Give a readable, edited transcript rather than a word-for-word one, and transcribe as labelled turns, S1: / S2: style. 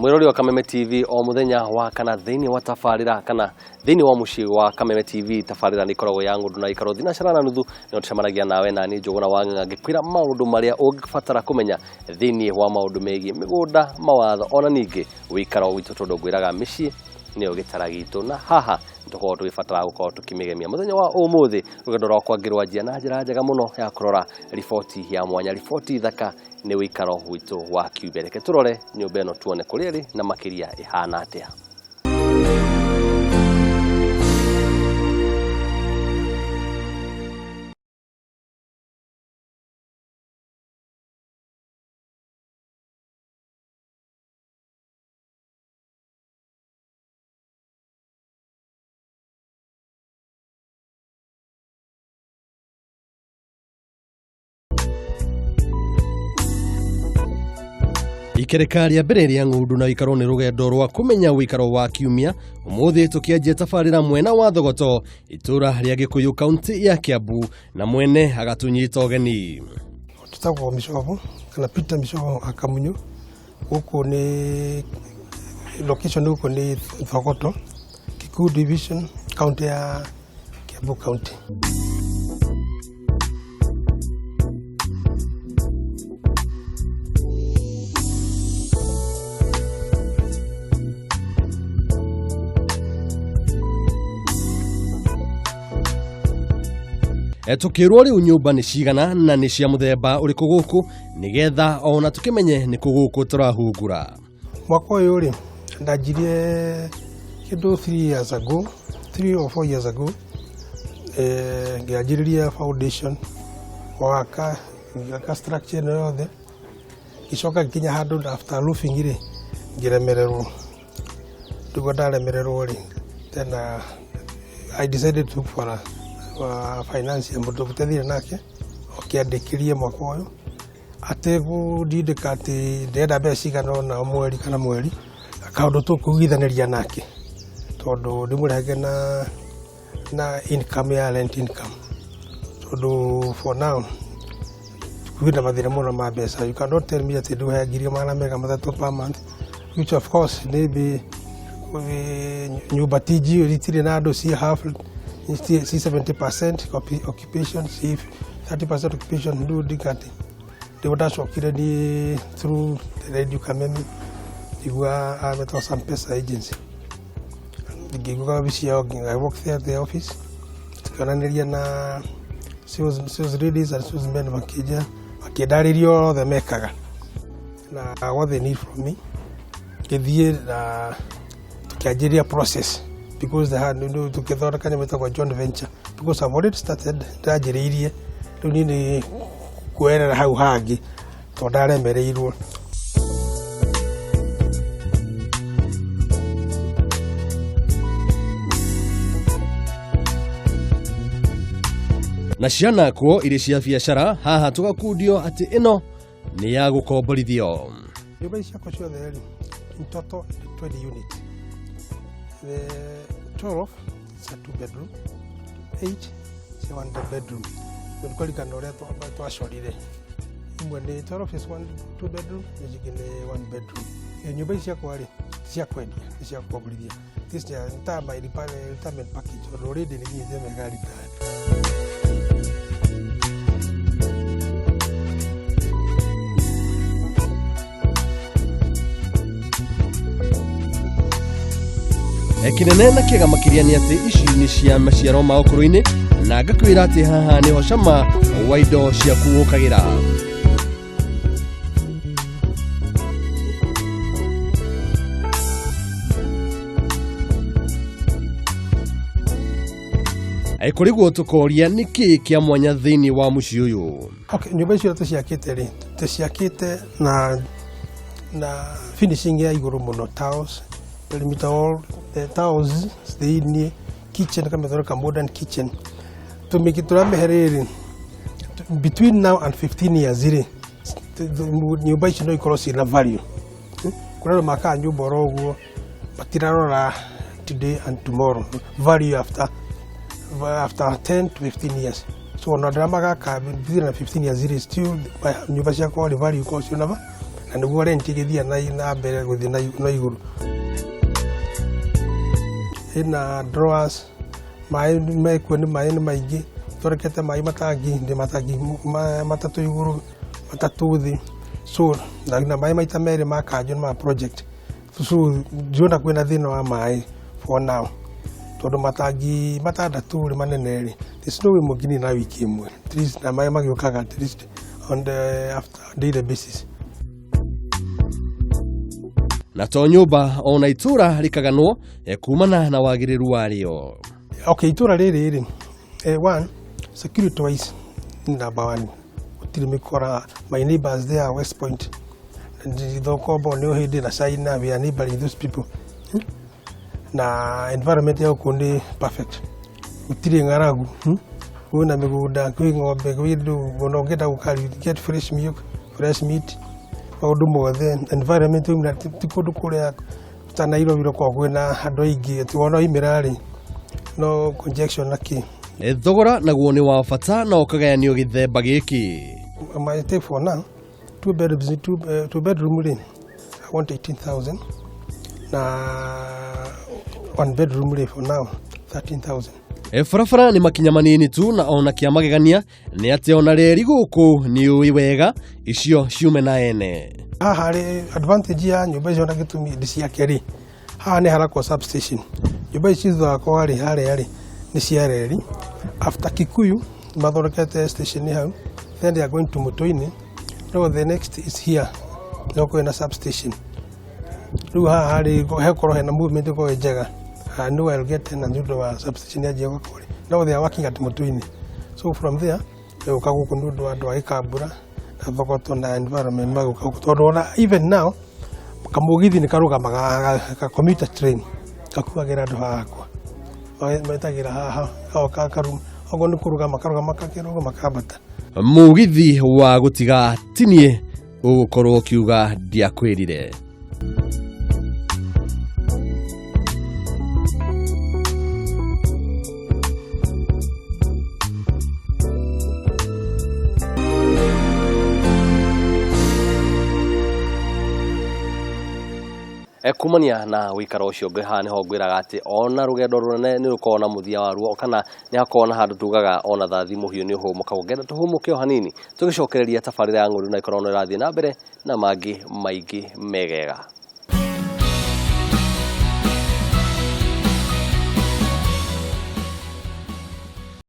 S1: Mwirori wa Kameme TV, o muthenya wa kana thiini wa tabarira kana thiini wa muciĩ wa Kameme TV, tabarira nĩ ikoragwo ya ng'ũndũ na ikaro thinacara na nuthu, nĩ tũcemanagia nawe na niĩ Njũgũna wa Ng'ang'a ngĩkwĩra maũndũ marĩa ũngĩbatara kũmenya thĩinĩ wa maũndũ megiĩ mĩgũnda, mawatho ona ningĩ ũikaro witũ, tondũ ngwĩraga mĩciĩ nĩyo gĩtara gitũ na haha nĩtũkoragwo tũgĩbatara gũkorwo tũkĩmĩgemia. Mũthenya wa ũmũthĩ rũgendo rwakwa ngĩrwanjia na njĩra njega mũno ya kũrora riboti ya mwanya, riboti thaka nĩ ũikaro witũ wa kiumbe. Reke tũrore nyũmba ĩno tuone kũrĩa ĩrĩ na makĩria ĩhana atĩa. Ikereka rĩa mbere rĩa ng'ũndũ na ũikaro nĩ rũgendo rwa kũmenya ũikaro wa kiumia. Ũmũthĩ tũkĩanjia tabarĩra mwena wa Thogoto, itũra rĩa Gĩkũyũ, kaunti ya Kiambu, na mwene agatũnyita ũgeni.
S2: Tũtagwo Micobo kana Peter Micobo Akamunyu. Gũkũ nĩ location, gũkũ nĩ Thogoto, Kikuyu Division, county ya Kiambu County.
S1: Tũkĩrwo rĩu nyũmba nĩ cigana na nĩ cia mũthemba ũrĩkũ gũkũ, nĩgetha ona tũkĩmenye nĩ kũ gũkũ tũrahungura.
S2: Mwaka ũyũ rĩ, ndanjirie kĩndũ 3 years ago, 3 or 4 years ago. Ngĩanjĩrĩria foundation gwaka, ngĩaka structure ĩno yothe, ngĩcoka nginya handũ after roofing rĩ, ngĩremererwo. Nĩguo ndaremererwo rĩ, then I decided to look for a finance ya mũndũ tũtethire nake ũkĩandĩkĩrie mwaka ũyũ ategũndindĩka atĩ ndĩrenda mbeca cigana ũna o mweri kana mweri, kaũndũ tũkũiguithanĩria nake, tondũ ndĩmũrehage na income ya rent income, tondũ for now kwĩna mathĩna mũno ma mbeca. You cannot tell me atĩ ndũhe 300,000 per month, which of course maybe nyũmba ti njiyũ, itirĩ na andũ, ci half, ci 70% occupation, ci 30% occupation. Rĩu ndingati nĩguo ndacokire ni through the Radio Kameme, ndigua ametwo Sam Pesa Agency, ngĩigua wabici yao. I walked there, the office, tukionanĩria na sales ladies and salesmen, makĩnja makĩndarĩria othe mekaga na what they need from me. Ngĩthiĩ na tukĩanjĩrĩria process because they had tukĩthondeka nyamũ ĩtagwo joint venture, because I've already started, ndĩranjĩrĩirie, rĩu niĩ nĩ kuoerera hau hangĩ tondũ ndaremereirwo.
S1: Na cianakwo irĩ cia biacara, haha tũgakundio atĩ ĩno nĩ ya gũkomborithio.
S2: Nyũmba ici ciakwa ciothe rĩ, in total 20 units. The 12 is a two bedroom, 8 is a one bedroom. Nĩ kũringana ũrĩa twacorire, imwe nĩ 12 is one two bedroom, ici ingĩ nĩ one bedroom. Nyũmba ici ciakwa rĩ, ti cia kwendia, nĩ cia gũkomborithia. This is ta my retirement package, tondũ already nĩ nginyĩte mĩaka ya retire.
S1: Kĩnene na kĩega makĩria nĩ atĩ ici nĩ cia maciaro ma ũkũrũ-inĩ, na ngakwĩra atĩ haha nĩho cama wa indo ciaku ũkagĩra. Kũrĩ guo tũkoria nĩ kĩĩ kĩa mwanya thĩinĩ wa mũciĩ ũyũ?
S2: Okay, nyũmba icio tũciakĩte rĩ, tũciakĩte na finishing ya igũrũ mũno, tiles, perimeter wall, the tiles thĩinĩ, kitchen kamĩthondeka modern kitchen. Tũmĩki tũramĩhe rĩrĩ, between now and 15 years rĩ, nyũmba icio no ikorwo ciĩna value. Kũrĩ andũ makaga nyũmba oro ũguo, matirarora today and tomorrow, value after 10 to 15 years. So ona ndĩra magaka between na 15 years rĩ, still nyũmba ciakwa rĩ, value ikorwo ciĩna Na nĩguo rent ĩgĩthiĩ na mbere gũthiĩ na igũrũ. Ĩna drawers, maĩ mekuo nĩ maĩ nĩ maingĩ, thondekete maĩ matangi, ndĩ matangi matatũ igũrũ, matatũ thĩ. So na maĩ maita merĩ ma kanjũ nĩ ma project. So ndirona kwĩna thĩna wa maĩ for now, tondũ matangi matandatũ rĩ manene rĩ, there's no way mũngĩnina wiki ĩmwe at least, na maĩ magĩũkaga at least on the after daily basis.
S1: Na to nyũmba, ona itũra rĩkaganwo kumana na wagĩrĩru warĩo.
S2: Okay, itũra rĩrĩ rĩ, one, security wise ni number one, gũtirĩ mĩkora. My neighbors there are West Point, Thoko nĩ hĩndĩ na China, we are neighboring those people. Na environment ya gũkũ nĩ perfect, gũtirĩ ng'aragu, Kwĩna mĩgũnda, kwĩ ng'ombe, kwĩ ndũ, ona ũngĩenda gũka you get fresh milk, fresh meat, maũndũ mothe. Environment ĩyo ti kũndũ kũrĩa ta Nairobi gũkoragwo kwĩna andũ aingĩ atĩ wona waimĩra rĩ, no congestion na kĩ.
S1: Thogora naguo nĩ wa bata na ũkagayanio gĩthemba gĩkĩ.
S2: My take for now, two bedrooms, two bedroom rĩ, I want 18,000, na one bedroom rĩ, for now 13,000.
S1: Barabara nĩ makinya manini tu, na ona kĩa magegania nĩ atĩ ona reri gũkũ nĩ ũĩ wega icio ciume na ene.
S2: Haha rĩ, advantage ya nyũmba icio na gĩtũmi ndĩ ciake rĩ, haha nĩ harakwo substation. Nyũmba ici thutha wakwa rĩ, harĩa rĩ nĩ cia reri. After Kikuyu mathondekete station hau, then they are going to Mutuini. No the next is here, no kwĩna substation. Rĩu haha rĩ, hekorwo hena movement ĩkorwo ĩ njega. I know I'll get tenants nĩ ũndũ wa substation yanjia gwakwo rĩ. Now they are working at Mutuini, so from there gũka gũkũ nĩ ũndũ wa andũ a Gĩkambura na Thogoto na environment magũka gũkũ, tondũ ona even now kamũgithi nĩ karũgamaga, ka commuter train gakuagĩra andũ haha hakwa, metagĩra haha gagoka karuma, okorwo nĩ kũrũgama karũgama, kakĩrũgama kambata.
S1: Mũgithi wa gũtiga tinie ũgũkorwo ũkiuga ndiakwĩrire. Kumania na wĩikaro ũcio ngĩ haha nĩho ngwĩraga atĩ ona rũgendo rũnene nĩ rũkoragwo na mũthia waruo, kana nĩ hakoragwo na handũ tugaga ona thathi mũhiũ nĩ ũhũmũkagwo. Ngenda tũhũmũke o hanini tũgĩcokereria tabarĩra ya ng'ũndũ na ĩkorwo no ĩrathiĩ na mbere na mangĩ maingĩ megega.